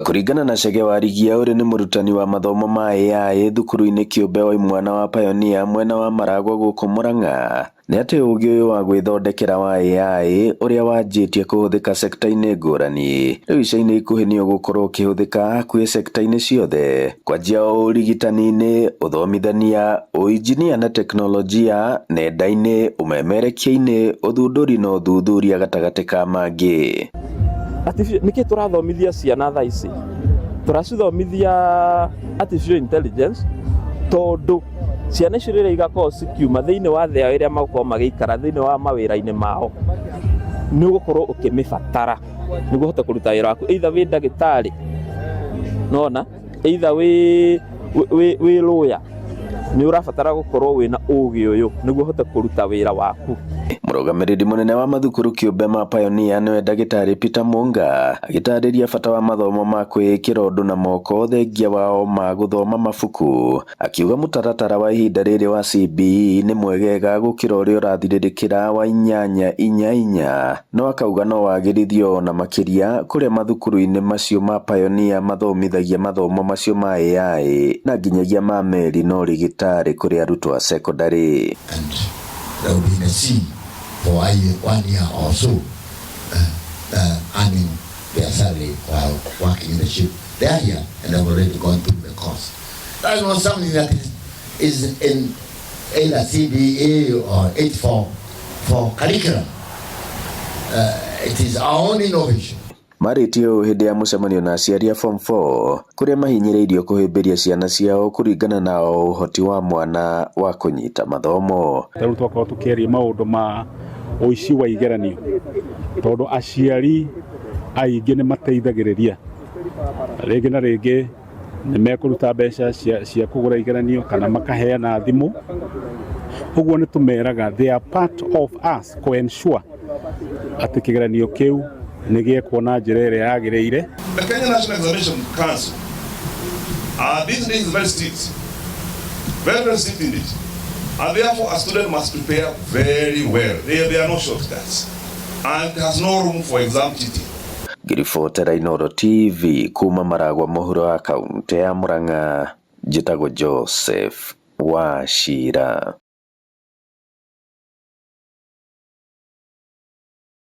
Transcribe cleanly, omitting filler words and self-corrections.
Kũringana na Chege Warigia ũrĩa nĩ mũrutani wa mathomo ma AI thukuru-inĩ kĩũmbe wa imwana wa Pioneer mwena wa Maragwa gũkũ Murang'a nĩ atĩ ũgĩ ũyũ wa gwĩthondekera wa AI ũrĩa wanjĩtie kũhũthĩka sekta-inĩ ngũrani rĩu ica-inĩ ikuhĩ nĩ ũgũkorwo ũkĩhũthĩka hakuhĩ sekta-inĩ ciothe kwanjia o ũrigitani-inĩ, ũthomithania, ũinjinia na teknolojia, nenda-inĩ, ũmemerekia-inĩ, ũthundũri na ũthuthuria gatagatĩ ka mangĩ. Nĩkĩ tũrathomithia ciana thaa ici? Tũracithomithia artificial intelligence tondũ ciana icio rĩrĩa igakorwo cikiuma thĩinĩ wa thĩ yao ĩrĩa magũkorwo magĩikara thĩinĩ wa mawĩra-inĩ mao, nĩ ũgũkorwo ũkĩmĩbatara nĩguo ũhote kũruta wĩra waku, either wĩ ndagĩtarĩ, nona either wĩ lawyer, nĩ ũrabatara gũkorwo wĩna ũgĩ ũyũ nĩguo ũhote kũruta wĩra waku. Mũrũgamĩrĩri mũnene wa mathukuru kĩũmbe ma Pioneer nĩwe ndagĩtarĩ Peter Munga agĩtarĩria bata wa mathomo ma kwĩĩkĩra ũndũ na moko thengia wao ma gũthoma mabuku, akiuga mũtaratara wa ihinda rĩrĩ wa CBE nĩ mwegega gũkĩra ũrĩa ũrathirĩrĩkĩra wa 8-4-4, no akauga no wagĩrithio ona makĩria kũrĩa mathukuru-inĩ macio ma Pioneer mathomithagia mathomo macio ma AI na nginyagia ma meri na ũrigitari kũrĩ arutwo a cekondarĩ. And they will be in the sea for one year or so, earning their salary while working in the ship. They are here and they've already gone through the course. That is not something that is in either CBE or 844 curriculum. It is our own innovation. Marĩtie ũũ hĩndĩ ya mũcemanio na aciari a form 4 kũrĩa mahinyĩrĩirio kũhĩmbĩria ciana ciao kũringana na o ũhoti wa mwana wa kũnyita mathomo. Ta rĩu twakorwo tũkĩaria maũndũ ma ũici wa igeranio, tondũ aciari aingĩ nĩ mateithagĩrĩria rĩngĩ na rĩngĩ, nĩ mekũruta mbeca cia kũgũra igeranio kana makaheana thimũ. Ũguo nĩ tũmeraga they are part of us kũ ensure atĩ kĩgeranio kĩu nĩ gĩekwo na njĩra ĩrĩa yagĩrĩire. The Kenya National Examination Council these days is very strict, very, very strict indeed. And therefore, a student must prepare very well. There are no shortcuts. And there's no room for exam cheating. Ngĩribotera Inooro TV kuma Maragwa mũhuro wa kaũntĩ ya Murang'a, njĩtagwo Joseph Wachira.